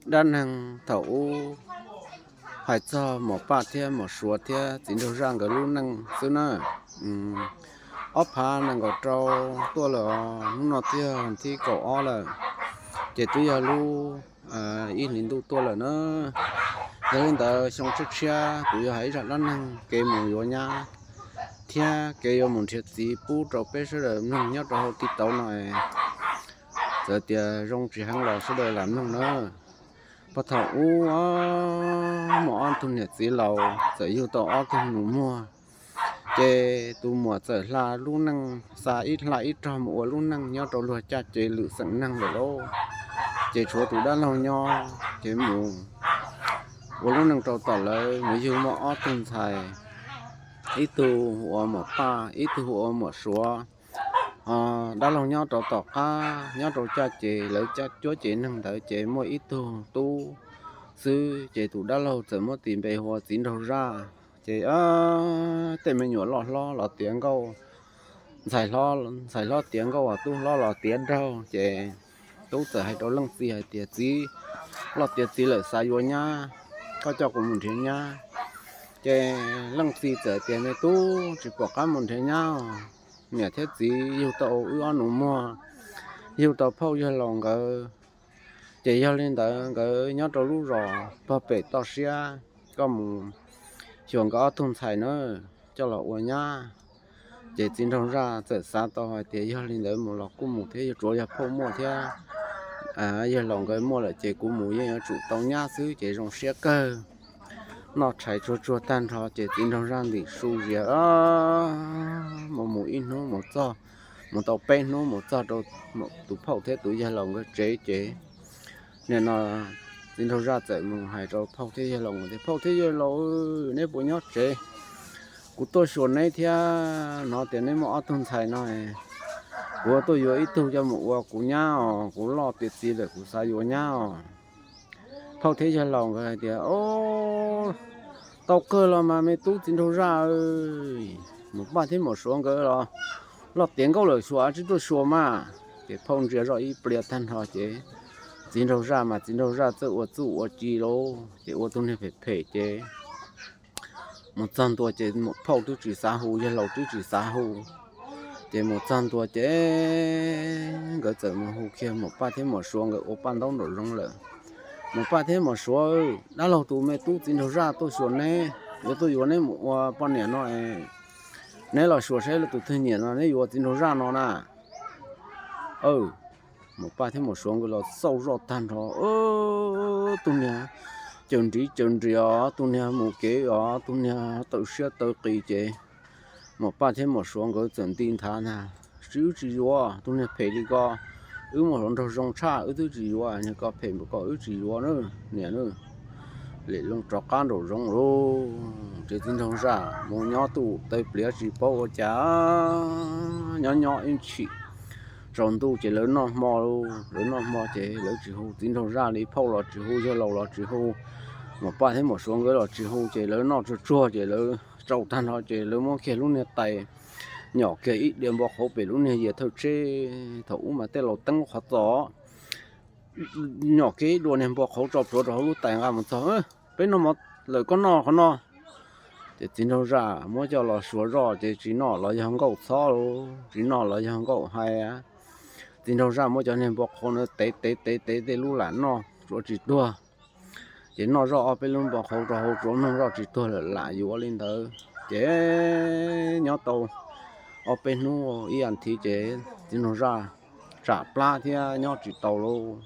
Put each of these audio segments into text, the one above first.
Dab neeg thaum ub hais txog Muam Paj thiab Muam Suav thiab txiv nraug zaj nkawd lub neej xwb na. Ob phav nees nkaum rau tuaj lawm, hnub no twb yog thib kaum ob lawm, ces twb yog lub ib hlis ntuj tuaj lawm na. Yog li ntawd xyoo tshiab tshiab kuv yuav hais ib zaj dab neeg kev mus yuav nyab thiab kev yuav mus nrhiav txiv pub rau peb sawv daws mloog nyob rau hauv TikTok no. Txawm tias zoo tsis heev los sawv daws lam mloog na. Puag thaum ub muaj ob tug niam txiv laus txawm yug tau ob tug nus muag, ces tus muam txawm hla lub neej xa ib hla ib rog mus ua lub neej nyob rau luag caj ces lwm xeem neeg lawm lauj. Ces tshuav tus dab laug nyob ces mus ua lub neej rau tom lawv mus yug muaj ob tug ntxhais, ib tug hu ua Muam Paj, ib tug hu ua Muam Suav. Dab laug nyob rau tom qab nyob rau caj ces lawv cuab ces neeg ntawd ces muaj ib tug tub xwb, ces tus dab laug txawm muab tis npe hu ua txiv nraug zaj. Ces tej me nyuam loj hlob los tiav nkauj, ntxhais hlob, ntxhais hlob tiav nkauj, tub hlob los tiav nraug. Ces tub txawm hais rau leej txiv hais tias, Txiv, loj tiav txiv lawm xav yuav nyab, koj coj kuv mus nrhiav nyab. Ces leej txiv txawm tias, Me tub, tsis pom qab mus nrhiav nyab, niam thiab txiv yug tau wb ob nus muag, yug tau phauj yawg laus nkawd, ces yog li ntawd nkawd nyob rau lub zos pog pem toj siab, koj mus xyuas nkawd ob tug ntxhais na, coj los ua nyab. Ces txiv nraug zaj txawm xav tau hais tias, Yog li ntawd mus los kuj mus thiab, yog tsuav yog phauj muaj thiab yawg laus nkawd muaj lawm ces kuv mus yeej yuav tsum tau nyab xwb ces zoo siab kawg. Noj tshais tsuag tsuag tag nrho ces txiv nraug zaj ntim su zias mus mus ib hnub mus txog, mus tau peb hnub mus txog rau tus phauj thiab tus yawg laus nkawd tsev ces nim no txiv nraug zaj txawm mus hais rau phauj thiab yawg laus tias, Phauj thiab yawg laus, neb puas nyob tsev? Kuv tuaj xyuas neb thiab hnov tias neb muaj ob tug ntxhais no, kuv tuaj yuav ib tug coj mus ua kuv nyab os, kuv loj tiav txiv lawm kuv xav yuav nyab os. Phauj thiab yawg laus nkawd hais tias, Tau kawg los mas me tub txiv nraug zaj, Muam Paj thiab Muam Suav nkawd los loj tiav nkauj lawm, xyuas tsis tuaj xyuas mas. Ces phauj ntsia zoj ib pliag tag nrho ces txiv nraug zaj mas txiv nraug zaj txawj ua txuj ua ci lauj, ces ua tus niag phem phem ces mus txog ntua ces phauj twb tsis xav hu, yawg laus twb tsis xav hu. Ces mus txog ntua ces nkawd txawm mus hu kiag Muam Paj thiab Muam Suav nkawd ua paj ntaub nraum zoov lawm. Muam Paj thiab Muam Suav, dab laug tus me tub txiv nraug zaj tuaj xyuas neb, yuav tuaj yuav neb mus ua poj niam no, neb los xyuas saib tus twg nyiam no neb yuav txiv nraug zaj no na. Muam Paj thiab Muam Suav nkawd los xauj zoj tag nrho, tus niag caws nriv caws nrias os, tus niag mus kev os, tus niag tawm siab tawm qis ces Muam Paj thiab Muam Suav nkawd txawm nti nthav ntag, Tsis, wb tsis yuav tus niag phem li ko, wb muaj hluas nraug zoo tshaj wb twb tsis yuav, niag ko phem npaum ko wb tsis yuav na, niam na. Lem loo rov qab nraum zoov lauj, ces txiv nraug zaj mus nyob tuaj taw pliav tsis paub ua cas, nyob nyob ib chim tsaus ntuj ces lawv noj hmo lauj, lawv noj hmo ces lawv tsis hu txiv nraug zaj li, phauj los tsis hu, yawg laus los tsis hu, Muam Paj thiab Muam Suav nkawd los tsis hu, ces lawv noj tsuag tsuag ces lawv tsaus tag nrho ces lawv muab kiag lub niag tais nyom kiag ib diav npua qhauv pem lub niag yias thawj tsheb, thaum ub mas tej laus teeb lub qhov txos, nyom kiag ib dua niag npua qhauv tso plhuav rau hauv lub tais nqa mus txog, Peb noj mov lawm, koj noj qhov no. Ces txiv nraug zaj muab coj los suav zoj ces tsis noj los yog nkauj txhob lauj, tsis noj los yog nkauj hais. Txiv nraug zaj muab cov niag npua qhauv na tev tev tev tev tej lub lam noj tsuav tsis tuag. Ces noj zoj ob peb lub npua qhauv rau hauv tsuav mloog zoj tsis tuag lawm lam yuav li ntawd. Ces nyob tau ob peb hnub ib as thiv ces txiv nraug zaj tsam plab thiab nyob tsis tau lauj.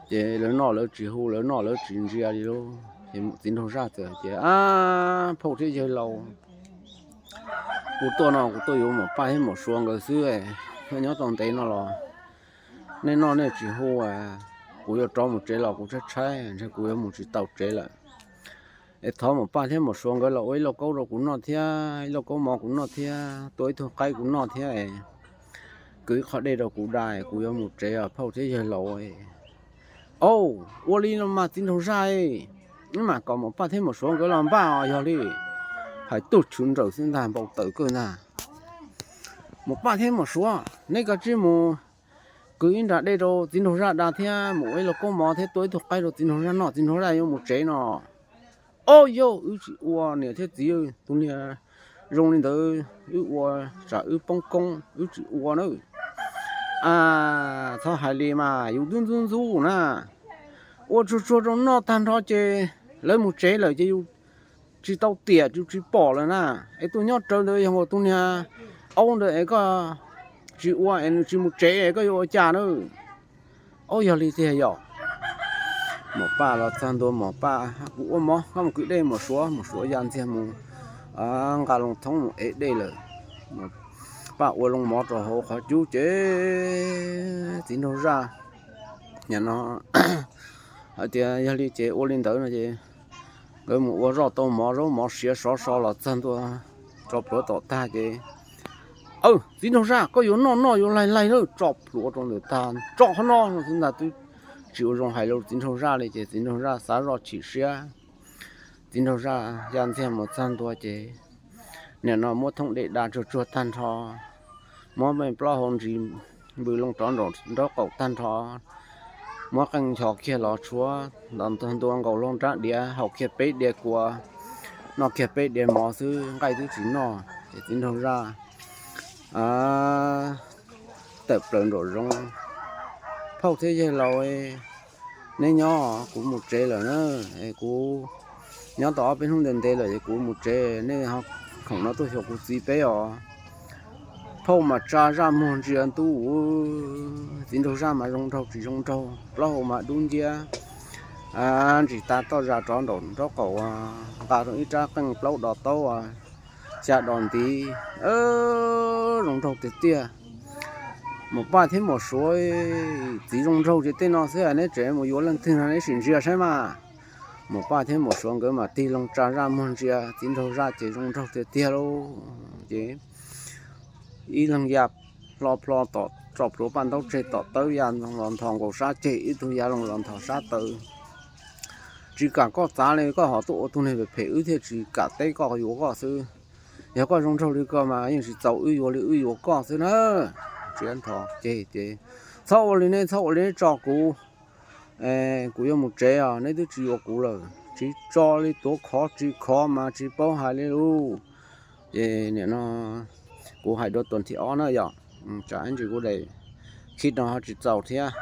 Ces lawv noj lawv tsis hu, lawv noj lawv tsis ntsia li lauj. Ces txiv nraug zaj txawm hais tias, Ab, phauj thiab yawg laus, kuv tuaj no kuv tuaj yuav Muam Paj thiab Muam Suav nkawd xwb, nyob tau ntev no los nej noj nej tsis hu, kuv yuav rov mus tsev los kuv tshaib tshaib, ntshe kuv yuav mus tsis tau tsev lawm. Es thov Muam Paj thiab Muam Suav nkawd los ua ib lauj kaub rau kuv noj thiab, ib lauj kaub mov kuv noj thiab, tua ib tug qaib kuv noj thiab, kwv ib qho dej rau kuv da, kuv yuav mus tsev os phauj thiab yawg laus. Au, ua li no mas txiv nraug zaj, wb mam kom Muam Paj thiab Muam Suav nkawd los npaj os yog li. Hais tuj chwv nrawm xwb ntag, npau taws kawg ntag. Muam Paj thiab Muam Suav, neb kav tsij mus kwv ib nra dej rau txiv nraug zaj da thiab mus ua ib lauj kaub mov thiab tua ib tug qaib rau txiv nraug zaj noj, txiv nraug zaj yuav mus tsev no. Ob yog wb tsis ua, niam thiab txiv, tus niag zoo li ntawd wb ua tsam wb poob koob, wb tsis ua na. Txhob hais li mas, yus twb ntxub ntxub na, ua tsuag tsuag rau noj tag nrho ces lawv mus tsev lawm ces yus tsis tau tiam, yus tsis pom lawm na. Es tus nyob rawv ntawd yog tus niag aub ntawd es koj tsis ua es nws tsis mus tsev es koj yuav ua cas na? Ob yog li tiag yom. Muam Paj los txog ntua, Muam Paj, kuv ua mov, koj mus kwv dej. Muam Suav, Muam Suav ya ntxiag mus nqa loo thoob mus ev dej lawm. Paj ua loo mov rau hauv qhov cub ces txiv nraug zaj no hais tias yog li ces ua li ntawd no ces nkawd mus ua zoj tau mov, zaub mov siav sov so los txog ntua tso plhuav tom tag ces, Aw, txiv nraug zaj, koj yuav noj noj yuav laig laig lawm. Tso plhuav rau ntawm tag, tso qhov no no xwb ntag, twb tsis ua zoo hais lus txiv nraug zaj li ces txiv nraug zaj xav zoj chim siab. Txiv nraug zaj ya ntxiag mus txog ntua ces nim no muab thoob dej da tsuag tsuag tag nrho, muab me plaub hau ntsis npws loo rov nraum nraub qaum tag nrho, muab qeej nchos kiag los tshuab los ntua nkaus lub nrab diav, haus kiag peb diav kua, noj kiag peb diav mov xwb, nqaij twb tsis noj ces txiv nraug zaj tawm plaws nraum zoov. Phauj thiab yawg laus, neb nyob, kuv mus tsev lawm na. Kuv nyob tau ob peb hnub ntev ntev lawm es kuv mus tsev, nej khoom no tuaj xyuas kuv txiv peb os. Phauj mas tsa zaj muag ntsia ntuj, txiv nraug zaj mas zoo nraug tsis zoo nraug, plaub hau mas dub nciab, ntsis tas toj zas rov nraum nraub qaum, nqa rau ib rab qeej plaub dos taub, xya dos ntiv, zoo nraug tiag tiag. Muam Paj thiab Muam Suav, txiv zoo nraug ces tej no xwb, neb tseem mus yuav leej twg no neb sim ntsia saib mas. Muam Paj thiab Muam Suav nkawd mas tig loo tsa zaj muag ntsia, txiv nraug zaj ces zoo nraug tiag tiag lauj. Ces ib leeg ya hlo plho tom tso plhuav paj ntaub tseg tom tawb, ya los nthos nkaus sab ceg, ib tug ya los nthos sab taw. Tsis kam koj txav li, koj ho tuaj ua tus neeg phem phem, wb thiaj tsis kam teb koj, yuav koj xwb. Yog koj zoo nraug li ko mas yeej tsis txaus wb yuav li, wb yuav koj xwb na. Tsiav nthos ceg ces, Txhob ua li, neb txhob ua li, neb tso kuv, kuv yuav mus tsev os, neb twb tsis yuav kuv lawm. Tsis tso li, tuav khov tsis khov mas tsis paub hais li lauj. Ces nim no kuv hais dua tuas thib ob na yom, tsam ib ntsis kuv daim khib no ho tsis txaus thiab.